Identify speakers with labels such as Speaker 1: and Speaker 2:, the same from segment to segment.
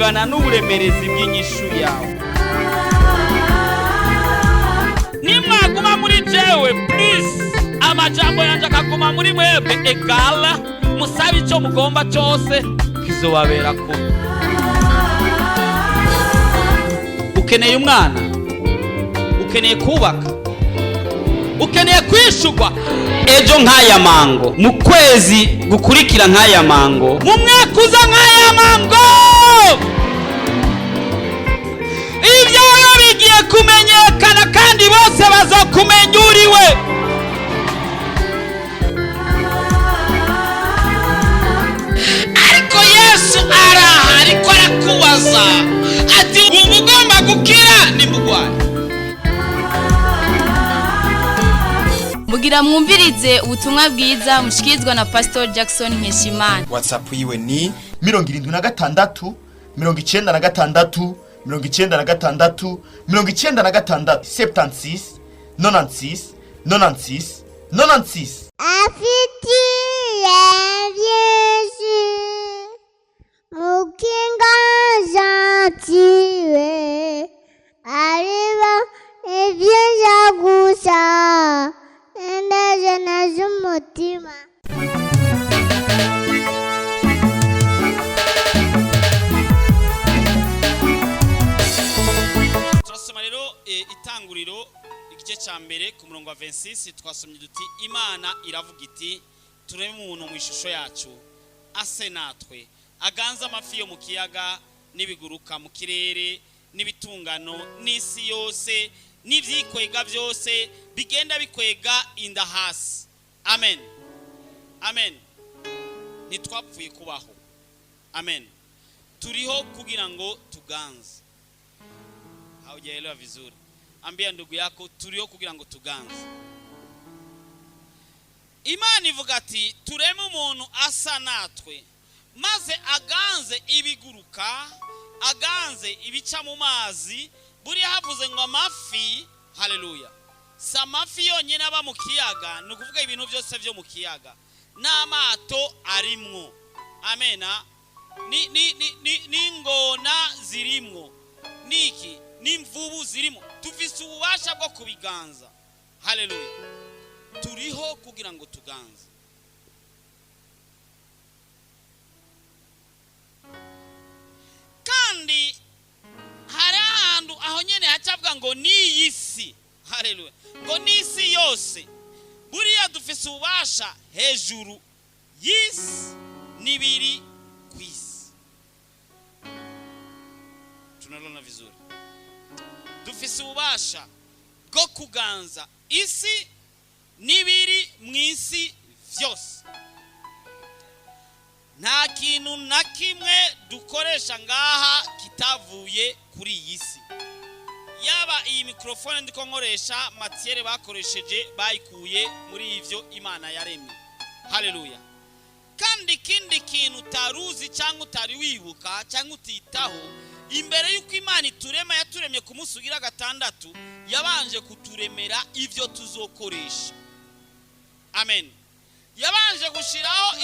Speaker 1: Bungana n'uburemerezi bw'inyishu yawe. Nimwaguma muri jewe, please, amajambo yanjye akaguma muri mwebwe, egala musabe icyo mugomba cyose, kizobabera kubi. Ukeneye umwana, ukeneye kubaka, ukeneye kwishurwa ejo nk'aya mango, mu kwezi gukurikira nk'aya mango, mu mwaka uza nk'aya mango. Ibyawe bigiye kumenyekana kandi bose bazokumenya uriwe. Ariko Yesu araha, ariko arakubaza ati: "Wumva ugomba gukira nimugwaye?"
Speaker 2: Mugira mwumvirize ubutumwa bwiza mushikirizwa na Pastor Jackson Nkeshimana.
Speaker 3: WhatsApp yiwe ni
Speaker 4: 76 96 96 96, 76 96 96 96.
Speaker 5: Afitiye byinshi mukinga gentile, ariba ibyiza gusa indajana z'umutima.
Speaker 1: Turasoma rero Itanguriro igice cya mbere ku murongo wa 26. Twasomye duti: "Imana iravuga iti: 'Turebe umuntu mu ishusho yacu, ase natwe, aganze amafi yo mu kiyaga n'ibiguruka mu kirere n'ibitungano n'isi yose n'ibyikwega byose bigenda bikwega inda hasi.'" Amen, amen. Ntitwapfuye kubaho. Amen. Turiho kugira ngo tuganze. Haujaelewa vizuri. Ambia ndugu yako: "Turiho kugira ngo tuganze." Imana ivuga ati: "Tureme umuntu asa natwe, maze aganze ibiguruka, aganze ibica mu mazi." Buriya havuze ngo amafi, haleluya, si amafi yonyine aba mu kiyaga, ni ukuvuga ibintu byose byo mu kiyaga n'amato arimwo. Amena. N'ingona zirimwo, niki, n'imvubu zirimo. Tufise ububasha bwo kubiganza. Haleluya. Turiho kugira ngo tuganze. Kandi hari ahantu aho nyene hacavuga ngo n'iyi si, haleluya, ngo n'isi yose. Buriya dufise ububasha hejuru y'isi n'ibiri ku isi. Tunalona vizuri? Dufise ububasha bwo kuganza isi n'ibiri mu isi vyose. Nta kintu na kimwe dukoresha ngaha kitavuye kuri iyi si. Yaba iyi mikorofone ndiko nkoresha, matière bakoresheje bayikuye muri ivyo Imana yaremye. Haleluya. Kandi ikindi kintu utaruzi cyangwa utari wibuka cyangwa utitaho: imbere y'uko Imana iturema, yaturemye ku munsi ugira gatandatu, yabanje kuturemera ibyo tuzokoresha. Amen. Yabanje gushyiraho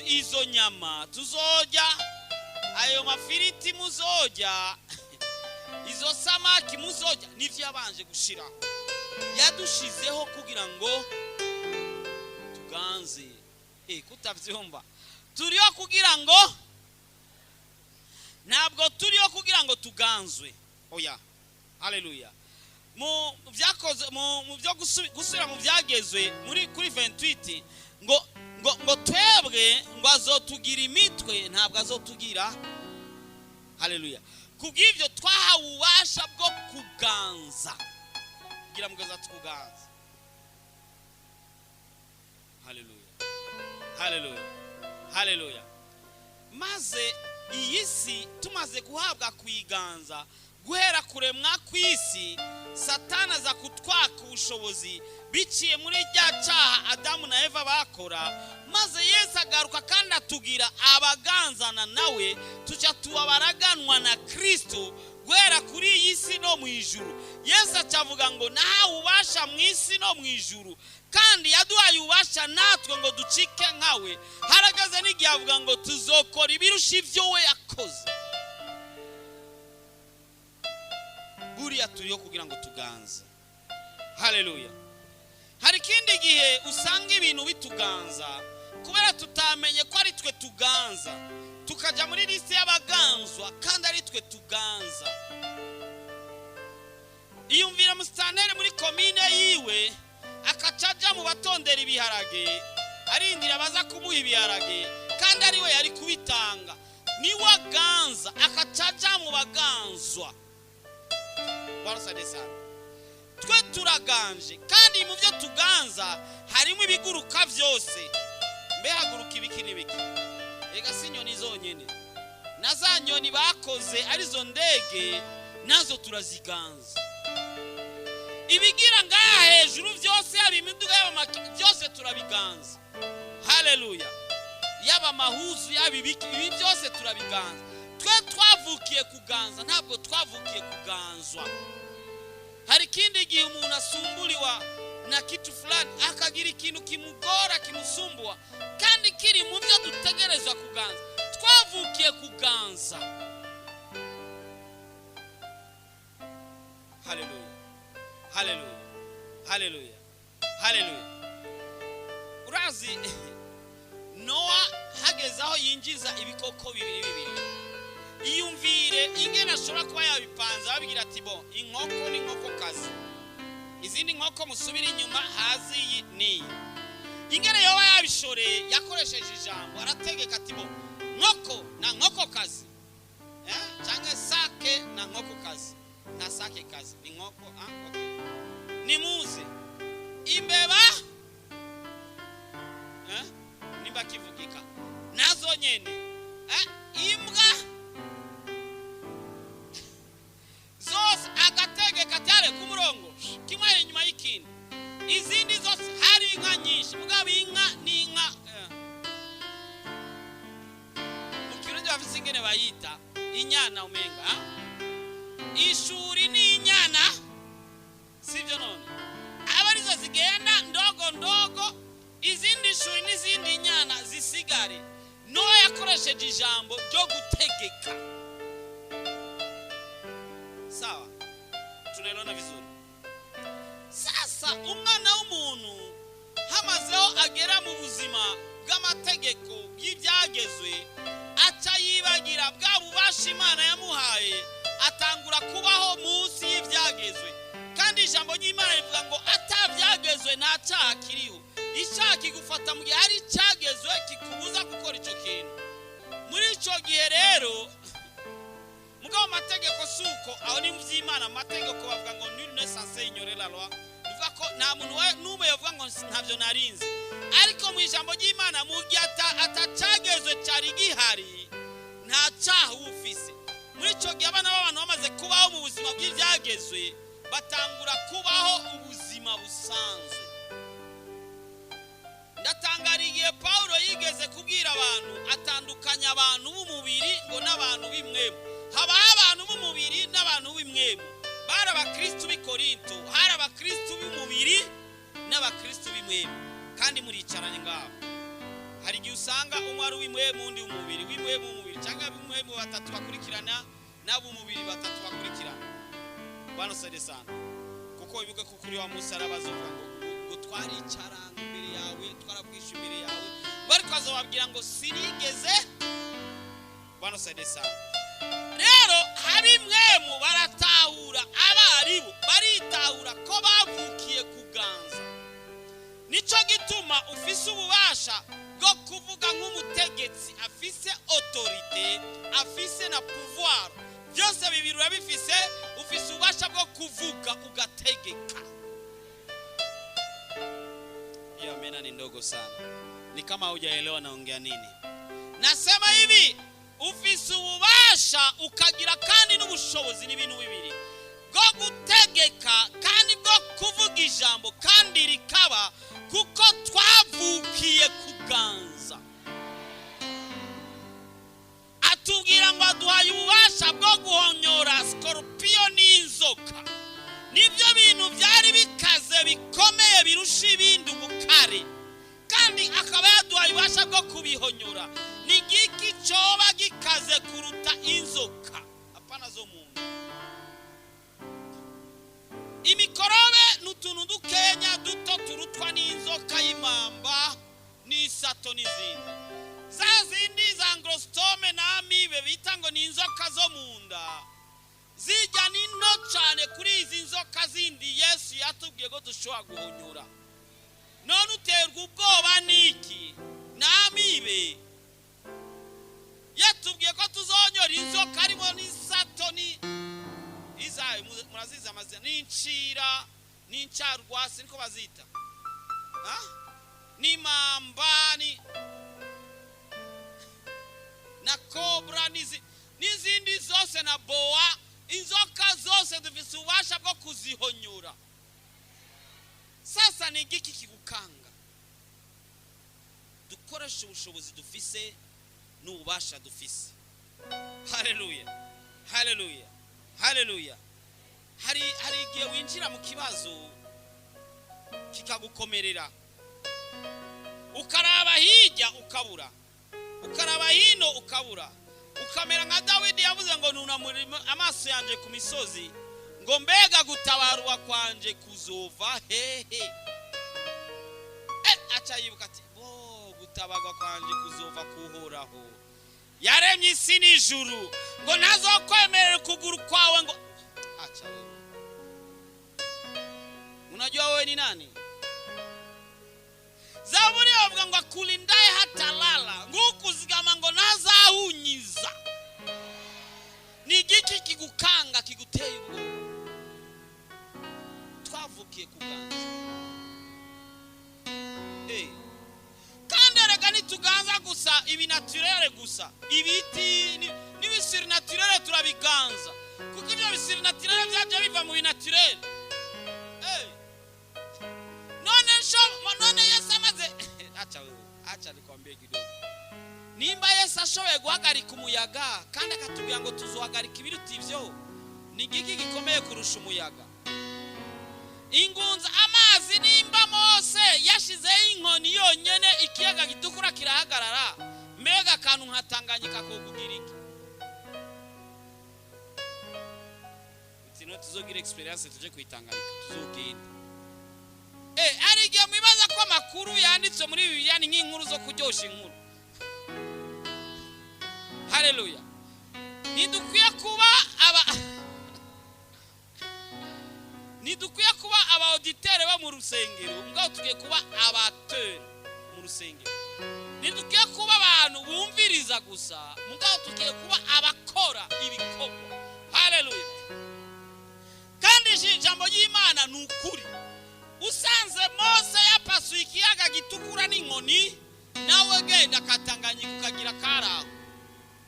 Speaker 1: izo nyama tuzojya, ayo mafiriti muzojya, izo samaki muzojya, nibyo yabanje gushyiraho. Yadushizeho kugira ngo tuganze. Kutabyumva? Turiho kugira ngo, ntabwo turiho kugira ngo tuganzwe, oya. Haleluya. Mu byakoze, mu byo gusubira mu byagezwe muri kuri 28, ngo twebwe ngo azotugira imitwe, ntabwo azotugira. Haleluya. Kubw'ibyo twahawe ububasha bwo kuganza. Kugira mugeza tukuganza. Haleluya, haleluya, haleluya. Maze iyi si tumaze guhabwa kuyiganza, guhera kuremwa kw'isi, Satani aza kutwaka ubushobozi biciye muri rya cyaha Adamu na Eva bakora. Maze Yesu agaruka kandi atugira abaganzana nawe, tujya tuba baraganwa na Kristo guhera kuri iyi si no mu ijuru. Yesu acavuga ngo nahawe ububasha mu isi no mu ijuru, kandi yaduhaye ububasha natwe ngo ducike nkawe. Haragaze n'igihe avuga ngo tuzokora ibirusha ibyo we yakoze. Buriya turiho kugira ngo tuganze. Haleluya. Hari ikindi gihe usanga ibintu bituganza kubera tutamenye ko ari twe tuganza, tukajya muri liste y'abaganzwa kandi ari twe tuganza. Iyumvira musitanteri muri komine yiwe akaca aja mu batondera ibiharage, arindira baza kumuha ibiharage kandi ari we yari kubitanga. Niwe aganza, akaca aja mu baganzwa. Bwana sana, twe turaganje, kandi mu byo tuganza harimo ibiguruka byose. Mbe haguruka ibiki n'ibiki? Ega si inyoni zonyine, na za nyoni bakoze arizo ndege nazo turaziganza. Ibigira ngaha hejuru byose, yaba imiduga, yaba byose turabiganza. Haleluya. Yaba amahuzu, yaba ibiki, ibi byose turabiganza. Twe twavukiye kuganza, ntabwo twavukiye kuganzwa. Hari ikindi gihe umuntu asumbuliwa na kitu fulani, akagira ikintu kimugora, kimusumbua, kandi kiri mu byo dutegerezwa kuganza. Twavukiye kuganza. Haleluya, haleluya, haleluya, haleluya. Urazi Nowa hageze aho yinjiza ibikoko bibiri bibiri. Iyumvire ingene ashobora kuba yabipanze, babwira ati bo inkoko ni inkokokazi, izindi nkoko musubire inyuma, hazi iyi n'iyi. Ingene yoba yabishoreye, yakoresheje ijambo, arategeka ati bo nkoko na nkokokazi, cyangwa sake na nkokokazi, na sake kazi ni nkoko. Okay. Nimuze imbeba, nimba kivugika nazo nyene, imbwa zose, agategeka ati ku murongo, kimwe inyuma y'ikindi. Izindi zose hari inka nyinshi, mugabo inka ni inka. Mu Kirundi bafise ingene bayita inyana, umenga ishuri ni inyana, sivyo? None aba arizo zigenda ndogo ndogo, izindi shuri n'izindi nyana zisigare. Nowa yakoresheje ijambo ryo gutegeka. Sawa, tunaelewana vizuri? Sasa umwana w'umuntu hamazeho agera mu buzima bw'amategeko bw'ibyagezwe, aca yibagira bwa bubasha Imana yamuhaye, atangura kubaho munsi y'ibyagezwe. Kandi ijambo ry'Imana rivuga ngo atabyagezwe nta cyaha kiriho. Icyaha kigufata mu gihe hari icyagezwe kikubuza gukora icyo kintu. Muri icyo gihe rero, mugabo amategeko si uko, aho ni mu by'Imana. Amategeko bavuga ngo nul n'est censé ignorer la loi, bivuga ko nta muntu n'umwe yavuga ngo ntabyo narinzi. Ariko mu ijambo ry'Imana, mu gihe atacagezwe cyari gihari, nta cyaha uba ufise. Muri icyo gihe abana b'abantu bamaze kubaho mu buzima bw'ibyagezwe, batangura kubaho ubuzima busanzwe. Ndatangara igihe Pawulo yigeze kubwira abantu, atandukanya abantu b'umubiri ngo n'abantu b'imwemu. Habaho abantu b'umubiri n'abantu b'imwemu. Bari abakristu b'i Korinto, hari abakristu b'umubiri n'abakristu b'imwemu, kandi muricaranye ngaho. Hari igihe usanga umwe ari uw'imwemu, undi umubiri, w'imwemu umubiri, cyangwa ab'imwemu batatu bakurikirana n'ab'umubiri batatu bakurikirana. Bwana sade sana, kuko wibuke ko kuri wa munsi arabazovuga ngo twaricaranga imbere yawe, twarabwisha imbere yawe, bariko azobabwira ngo sinigeze. Bwana sade sana. Rero ab'imwemu baratahura, abaribo baritahura ko bavukiye kuganza. Nico gituma ufise ububasha bwo kuvuga nk'umutegetsi, afise autorité, afise na pouvoir. Byose bibiri urabifise. Ufise ububasha bwo kuvuga ugategeka. Hiyo amena ni ndogo sana, ni kama hujaelewa naongea nini. Nasema hivi, ufise ububasha ukagira kandi n'ubushobozi, n'ibintu bibiri, bwo gutegeka kandi bwo kuvuga ijambo kandi rikaba, kuko twavukiye kuganza. Atubwira ngo aduhaye ububasha bwo guhonyora sikorupiyo n'inzoka. Nibyo bintu byari bikaze bikomeye birusha ibindi ubukare, kandi akaba yaduhaye ububasha bwo kubihonyora. Ni igiki coba gikaze kuruta inzoka? Hapana zo muntu. Imikorobe ni utuntu dukenya duto turutwa n'inzoka y'imamba n'isato n'izindi, za zindi za ankylostome na amibe bita ngo ni inzoka zo mu nda, zijya ni nto cyane kuri izi nzoka zindi Yesu yatubwiye ko dushobora guhonyora. None uterwa ubwoba n'iki? Na amibe? Yatubwiye ko tuzonyora inzoka, harimo n'isato, ni izayo murazizi amazina, n'incira n'incarwasi, niko bazita. Ha? N'imamba ni na cobra n'izindi zose na boa. Inzoka zose dufise ububasha bwo kuzihonyora. Sasa ni igiki kigukanga? Dukoreshe ubushobozi dufise n'ububasha dufise. Haleluya, haleluya, haleluya! Hari igihe winjira mu kibazo kikagukomerera, ukaraba hirya ukabura, ukaraba hino ukabura, ukamera nka Dawidi yavuze ngo: "Nunamura amaso yanjye ku misozi, ngo mbega gutabarwa kwanje kuzova hehe?" Aca yibuka ati: "Bo gutabarwa kwanje kuzova kuhoraho yaremye isi n'ijuru, ngo ntazokwemerera ukuguru kwawe ngo acha wewe." Unajua wewe ni nani? Zaburi bavuga ngo: "Akulindaye hatalala," ngo ukuzigama ngo ntazahunyiza. Ni igiki kigukanga, kiguteye ubwoba? Twavukiye kuganza. Kandi erega ntituganza gusa ibi naturel gusa, ibiti n'ibi surnaturel turabiganza, kuko ibyo bi surnaturel byaje biva mu bi naturel. None Yesu amaze, acha wewe, acha nikwambie kidogo. Nimba Yesu ashoboye guhagarika umuyaga, kandi akatubwira ngo tuzohagarika ibiruta ivyo, ni igiki gikomeye kurusha umuyaga? Ingunza, amazi. Nimba Mose yashizeho inkoni yonyene ikiyaga gitukura kirahagarara, mbega akantu nka Tanganyika kokugira iki? Uti no tuzogira expérience, tuje kuyitanganyika, tuzogenda. Hari igihe mwibaza ko amakuru yanditse muri Bibiliya ni nk'inkuru zo kuryosha inkuru. Haleluya! Ntidukwiye kuba aba auditeurs bo mu rusengero, mugabo tugiye kuba aba acteurs mu rusengero. Ntidukwiye kuba abantu bumviriza gusa, mugabo tugiye kuba abakora ibikorwa. Haleluya! Kandi ijambo ry'Imana ni ukuri. Usanze Mose yapasuye ikiyaga gitukura n'inkoni, nawe genda akatanganyika ukagira karaho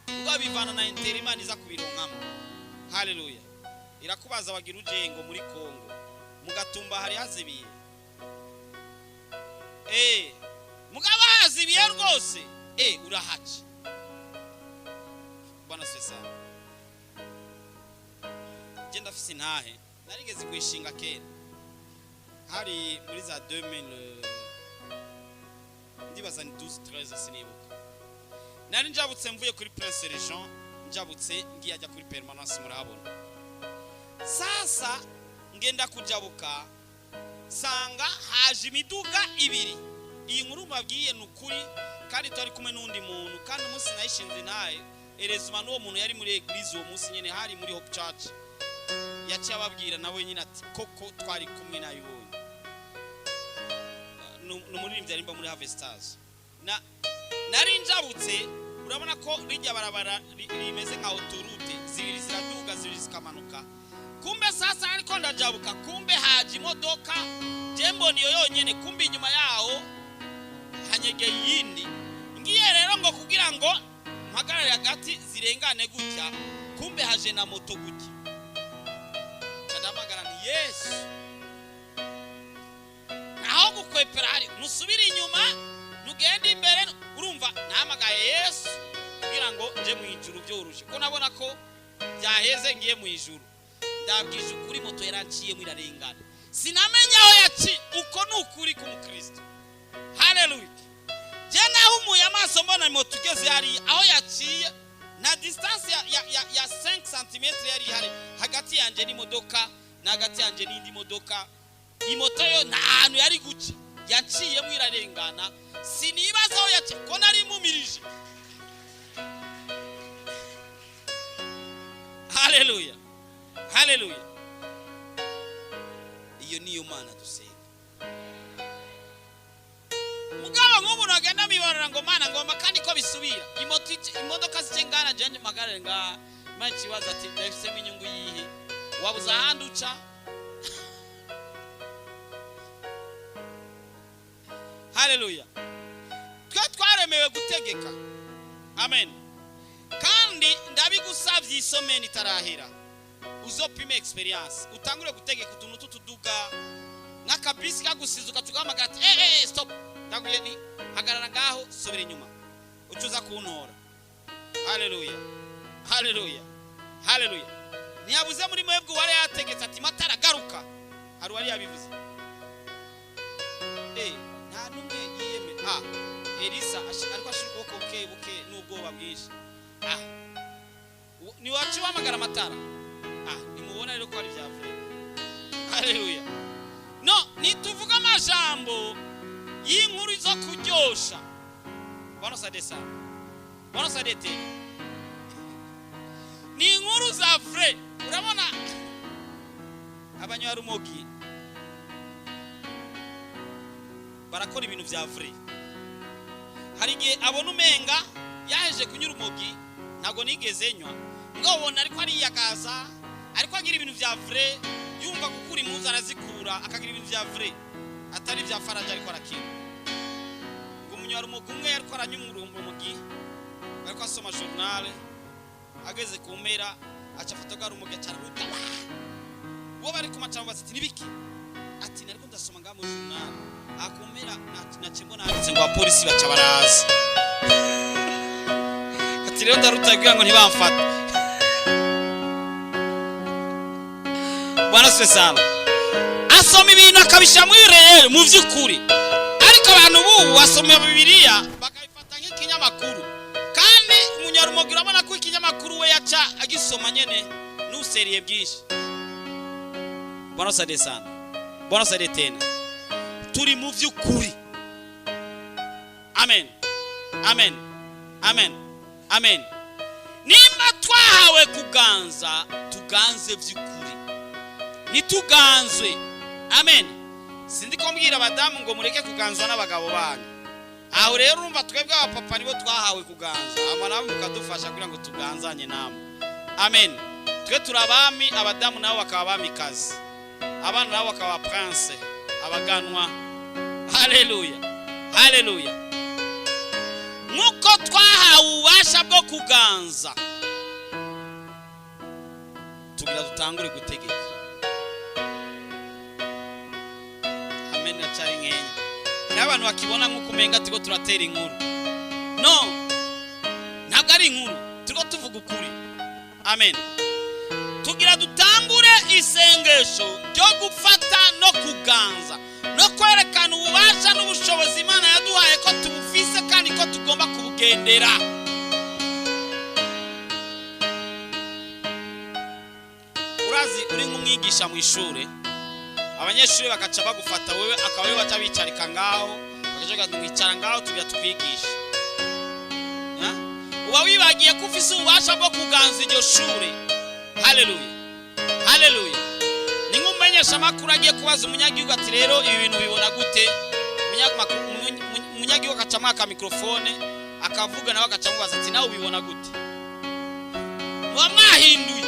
Speaker 1: ubwo bivana na intera Imana iza kubironkamo. Haleluya! Irakubaza bagira ujengo muri Kongo, mu Gatumba hari hazibiye. Mugabo hazibiye rwose, urahaca. Bwana sesa, je ndafise intahe narigeze kuyishinga kera, hari muri za 2000, ndibaza ni 12, 13, sinibuka. Nari njabutse mvuye kuri Prince Regent, njabutse ngiye ajya kuri permanence, murahabona. Sasa ngenda kujabuka, sanga haje imiduga ibiri. Iyi nkuru mbabwiye ni ukuri, kandi twari kumwe n'undi muntu, kandi umunsi nayishinze ntaye erezuma n'uwo muntu yari muri église uwo munsi nyene, hari muri Hope Church. Yaciye ababwira nawe nyine ati: "Koko twari kumwe, nabibonye." Ni umuririmbyi arimba muri Harvest Stars. Na nari njabutse, urabona ko rijya barabara rimeze nka autoroute, zibiri ziraduga, zibiri zikamanuka. Kumbe sasa ariko ndajabuka, kumbe haje imodoka, je mbona iyo yonyene, kumbe inyuma yaho hanyegeye iyindi. Ngiye rero ngo kugira ngo mpagarare hagati zirengane gutya, kumbe haje na moto gutya. Nca ndahamagara nti: "Yesu, naho gukwepera hari, nusubire inyuma, nugende imbere." Urumva nahamagaye Yesu kugira ngo nje mu ijuru byoroshe, ko nabona ko byaheze, ngiye mu ijuru. Ndabwije ukuri, moto yaranciyemo irarengana, sinamenya aho yaci. Uko ni ukuri k'umukristo. Haleluya! Je nahumuye amaso mbona moto igeze hariya aho yaciye, na distance ya 5 cm yari ihari hagati yanjye n'imodoka. N'hagati yanjye n'indi modoka, imoto yo nta hantu yari guca, yaciyemo irarengana. Sinibaza aho yaciye ko nari mumirije. Haleluya, haleluya! Iyo niyo Mana dusenga. Mugabo nk'ubu nagenda mibarura ngo: "Mana, ngomba kandi ko bisubira." Imoto imodoka zice ngana, jewe mpagarare ngaha. Imana ikibazo ati: "Ndabifisemo inyungu yihe? Wabuze ahandi uca?" Haleluya! Twe twaremewe gutegeka, amen. Kandi ndabigusabye, isomeni itarahera uzopime experience, utangure gutegeka utuntu tutuduga, nk'akabisi kagusize ugahamagara ati: "Eh, eh, stop, ndaguye ni hagarara ngaho, subira inyuma, ucuza kuntora." Haleluya, haleluya, haleluya! Ntiyabuze muri mwebwe uwari yategetse ati: "Matara, garuka." Hari uwari yabivuze? Eh, nta n'umwe yiyeme. Ah, Elisa ariko ashira ukuboko buke buke n'ubwoba bwinshi. Ah, ni wacu uhamagara amatara. Ah, nimubona rero ko ari bya vrai. Haleluya! No nituvuga amajambo y'inkuru zo kuryosha. Bwana sade sana, Bwana sade tena. Ni inkuru za vrai. Urabona abanywarumogi barakora ibintu vya vrai. Hari igihe abona umenga yaheje kunyura umogi. Ntabwo nigeze nywa, ngo ubona ariko ariyagaza, ariko agira ibintu vya vrai, yumva gukura impuzu arazikura, akagira ibintu vya vrai atari vya faraja. Ariko arakina ngo umunywarumogi umwe ariko aranywa urumogi, ariko asoma journal, ageze ku mpera aca afata bwa rumogi, aca araruta. Uwo bari kumaca babaza ati: "Nibiki?" Ati: "Nariko ndasoma ngaha mu journal, akumpera naciye mbona handitse ngo abapolisi baca baraza." Ati: "Rero ndaruta kugira ngo ntibamfate." Bwana siwe sana. Asoma ibintu akabishyira muri réel, mu by'ukuri. Ariko abantu bubu basoma Bibiliya bakabifata nk'ikinyamakuru. Kandi umunyarumogi urabona ko ikinyamakuru we yaca agisoma nyene n'useriye bwinshi. Bwana sade sana, Bwana sade tena. Turi mu by'ukuri. Amen, amen, amen, amen. Nimba twahawe kuganza, tuganze by'ukuri, ntituganzwe. Amen. Sindi ko mbwira abadamu ngo mureke kuganzwa n'abagabo banyu. Aho rero urumva twebwe abapapa nibo twahawe kuganza, hama namwe mukadufasha kugira ngo tuganzanye namwe. Amen. Twe turi abami, abadamu nabo bakaba abamikazi, abana nabo bakaba prince, abaganwa. Haleluya, haleluya! Nk'uko twahawe ububasha bwo kuganza, tugira dutangure gutegeka. Amen. Nacari nkenya. Hariho abantu bakibona nk'uko umenga turiko turatera inkuru. No, ntabwo ari inkuru, turiko tuvuga ukuri. Amen. Tugira dutangure isengesho ryo gufata no kuganza no kwerekana ububasha n'ubushobozi Imana yaduhaye, ko tubufise kandi ko tugomba kubugendera. Urazi, uri nk'umwigisha mu ishuri, abanyeshuri bagaca bagufata wewe, akaba ariwe baca bicarika ngaho, bagaca bavuga ngo: "Mwicara ngaho, tugira tukwigisha." Ha? Uba wibagiye ko ufise ububasha bwo kuganza iryo shure. Haleluya, haleluya! Ni nk'umumenyesha amakuru agiye kubaza umunyagihugu ati: "Rero ibi bintu bibona gute?" Umunyagihugu agaca amwaka mikrofone, akavuga, nawe agaca amubaza ati: "Nawe ubibona gute?" Muba mwahinduye.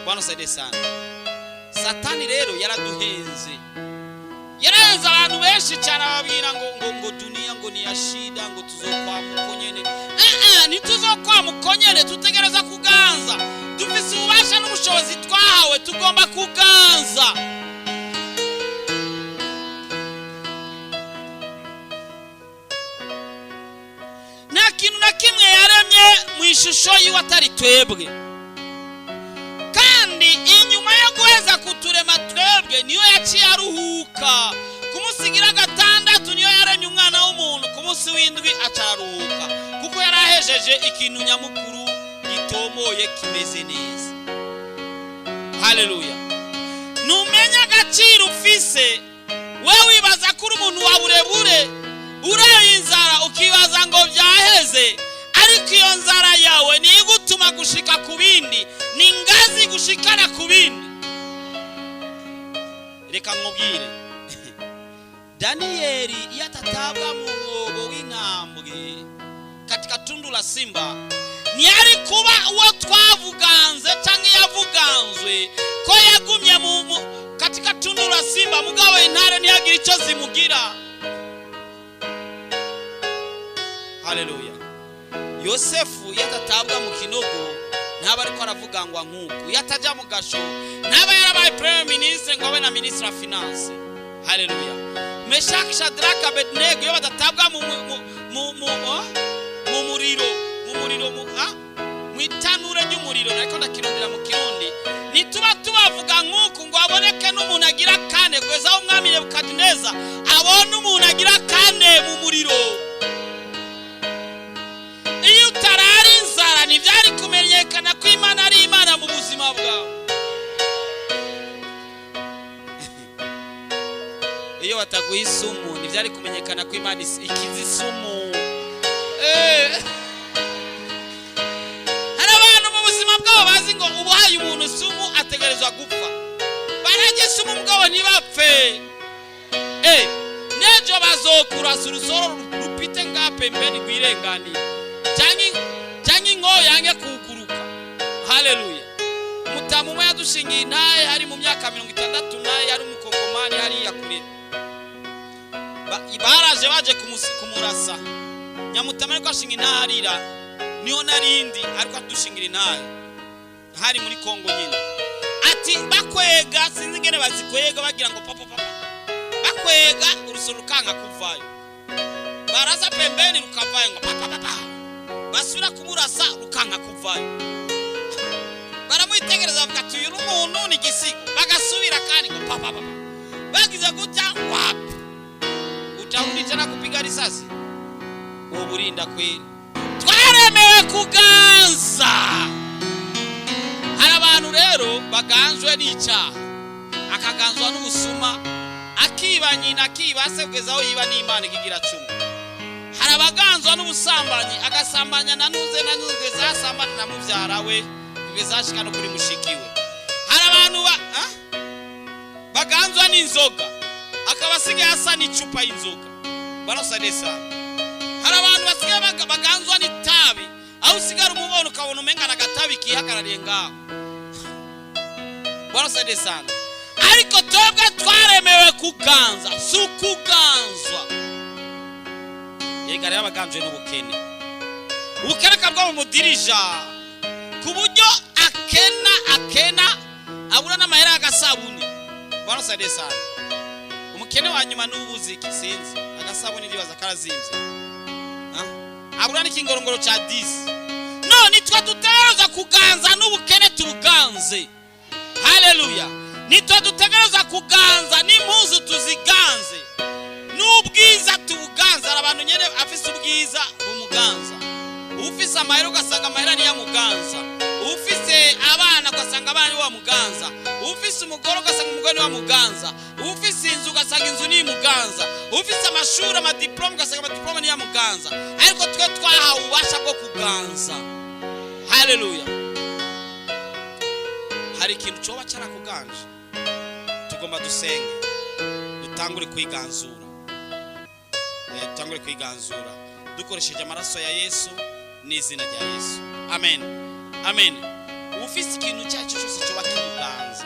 Speaker 1: Bwana usaidie sana. Satani rero yaraduhenze, yarahenze abantu benshi cyane, ababwira ngo dunia ngo ni ya shida, ngo tuzokwama uko nyene. Eh, eh, ntituzokwama uko nyene. Tutegereza kuganza. Dufise ububasha n'ubushobozi twahawe, tugomba kuganza. Nta kintu na kimwe yaremye mu ishusho yiwe atari twebwe. Kandi inyuma yo guheza kuturema twebwe, niyo yaciye aruhuka. Ku munsi gira gatandatu niyo yaremye umwana w'umuntu, ku munsi w'indwi aca araruhuka, kuko yari ahejeje ikintu nyamukuru gitomoye, kimeze neza. Haleluya. Haleluya! Ntumenya agaciro ufise. We wibaza ko uri umuntu wa burebure, ureba inzara ukibaza ngo byaheze, ariko iyo nzara yawe niyo igutuma gushika ku bindi, ni ingazi gushikana ku bindi. Reka nkubwire, Daniyeli iyo atatabwa mu mwobo w'intambwe, katika tundu la simba, ntiyari kuba uwo twavuganze cyangwa yavuganzwe ko yagumye katika tundu la simba, mugabo intare ntiyagira icyo zimugira. Haleluya! Yosefu iyo atatabwa mu kinogo, ntaba ariko aravugangwa nk'uku. Iyo atajya mu gasho, ntaba yarabaye premier ministre ngo abe na ministre wa finance. Haleluya! Meshaki, Shadraka, Abednego iyo badatabwa mu muriro, mu itanure ry'umuriro, nariko ndakirondera mu Kirundi, ntituba tubavuga nk'uku ngo haboneke n'umuntu agira kane, kugeza aho umwami Nebukadineza abona umuntu agira kane mu muriro. Iyo utarara inzara, ntibyari kumenyekana ko Imana ari Imana mu buzima bwawe. Iyo bataguha isumu, ntibyari kumenyekana ko Imana ikiza isumu. Hari abantu mu buzima bwabo bazi ngo ubuhaye umuntu isumu ategerezwa gupfa. Barajya isumu mugabo ntibapfe. N'ejo bazokurasa urusoro rupite ngaha pembeni rwirenganire, cyangwa inkoyo yange kuguruka. Haleluya! Mutamu umwe yadushingiye intahe, hari mu myaka 60, naye yari umukongomani hariya kure. Baraje baje kumurasa nyamutama, ariko ashinga intahe arira. Niho narindi, ariko adushingira intahe hari muri Kongo nyine. Ati bakwega, sinzi ingene bazikwega, bagira ngo papa papa, bakwega urusoro rukanga kuvayo, baraza pembeni rukavayo ngo papa papa, basubira kumurasa rukanga kuvayo. Baramwitegereza bavuga ati: "Uyu n'umuntu ni igisigo." Bagasubira kandi ngo papa papa, bagize gutya, wapi! Utarudi tena kupiga risasi, uwo burinda kweli. Twaremewe kuganza. Hari abantu rero baganzwe n'icyaha, akaganzwa n'ubusuma, akiba nyina, akiba se, kugeza aho yiba n'Imana ikigira cumi. Hari abaganzwa n'ubusambanyi, agasambanya na nuze na nuze, kugeza aho asambana na mubyara we, kugeza aho ashika no kuri mushiki we. Hari abantu baganzwa n'inzoga, akaba asigaye asa n'icupa y'inzoga barasane sana. Hari abantu basigaye baganzwa n'itabi, aho usigara umubona ukabona umengana agatabi kihagarariye ngaho barasane sana. Ariko twebwe twaremewe kuganza, si ukuganzwa. Erega rero abaganjwe n'ubukene, ubukene akabwa mu mudirija, ku buryo akena akena abura n'amahera y'agasabuni barasane sana. Umukene wa nyuma n'ubuziki, sinzi agasabuni, ndibaza karazimbye. Abura n'ikingorongoro ca 10. None nitwe dutegereza kuganza n'ubukene, tubuganze. Haleluya! Nitwe dutegereza kuganza n'impuzu, tuziganze, n'ubwiza tubuganze. Hari abantu nyene afise ubwiza bumuganza, ufise amahera ugasanga amahera niyo amuganza, ufise abana ugasanga abana nibo bamuganza, ufise umugore ugasanga umugore niwe amuganza, ufise inzu ugasanga inzu niyo imuganza, ufise amashuri, amadiplome, ugasanga amadiplome niyo amuganza. Ariko twe twahawe ububasha bwo kuganza. Haleluya! Hari ikintu coba carakuganje? Tugomba dusenge, dutangure kwiganzura. Dutangure kwiganzura dukoresheje amaraso ya Yesu n'izina rya Yesu. Amen, amen. Ufise ikintu icyo ari cyo cyose cyoba kimuganza,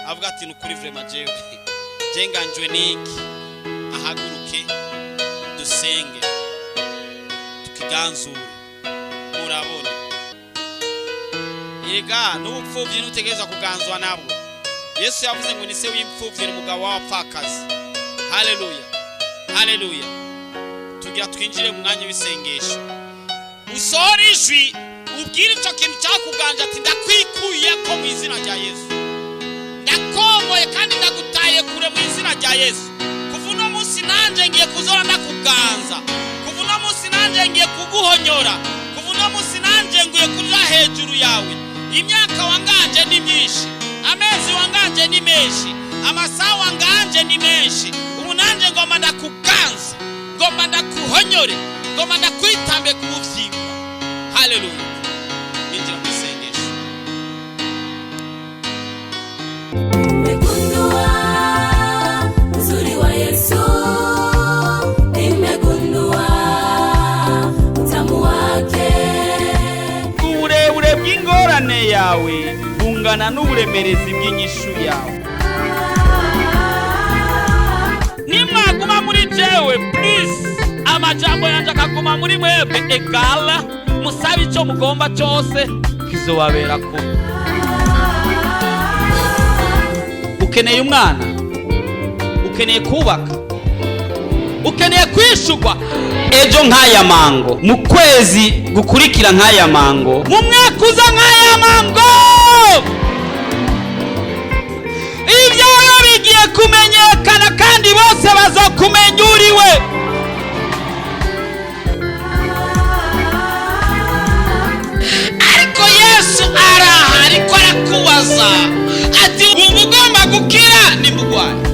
Speaker 1: avuga ati: "Ni ukuri, vraiment jewe je nganjwe n'iki," ahaguruke dusenge tukiganzure. Murabona, erega n'ubupfubyi ntutegerezwa kuganzwa nabwo. Yesu yavuze ngo ni se w'imfubyi, ni umugabo w'abapfakazi. Haleluya, haleluya! Tugira twinjire mu mwanya w'isengesho. Usohora ijwi, ubwire icyo kintu cyakuganje ati: "Ndakwikuye ko mu izina rya Yesu, ndakomoye kandi ndagutaye kure mu izina rya Yesu. Kuva uno munsi nanjye ngiye kuzora ndakuganza. Kuva uno munsi nanjye ngiye kuguhonyora. Kuva uno munsi nanjye ngiye kuja hejuru yawe. Imyaka wanganje ni myinshi, amezi." Amasawa nganje ni menshi. Ubu nanje ngomba ndakuganze, ngomba ndakuhonyore, ngomba ndakwitambe ku muvyimba. Haleluya! Ninjira mu isengesho.
Speaker 3: Nimegundua uzuri wa Yesu, nimegundua utamu wake.
Speaker 1: Uburebure bw'ingorane yawe bungana n'uburemerezi bw'inyishu yawe. Nimwaguma muri jewe, please, amajambo yanje akaguma muri mwebwe, egala musabe icyo mugomba cyose, kizobabera kuba. Ukeneye umwana, ukeneye kubaka, ukeneye kwishugwa ejo nk'aya mango, mu kwezi gukurikira nk'aya mango, mu mwaka uza nk'aya mango, ibyawe bigiye kumenyekana kandi bose bazokumenya uriwe. Ariko Yesu araha, ariko arakubaza ati: "Wumva ugomba gukira nimugwaye?"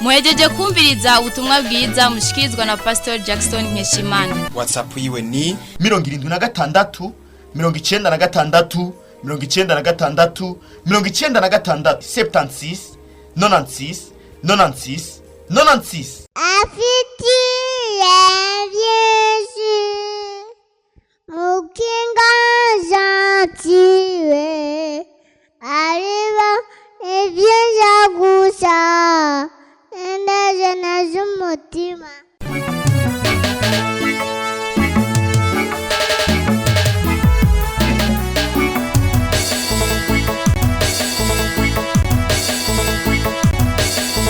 Speaker 2: Muhejeje kumviriza ubutumwa bwiza mushikirizwa na Pastor Jackson Nkeshimana.
Speaker 6: WhatsApp yiwe ni
Speaker 4: 76 96 96 96, 76 96 96 96.
Speaker 5: Afitiye byinshi mukinga.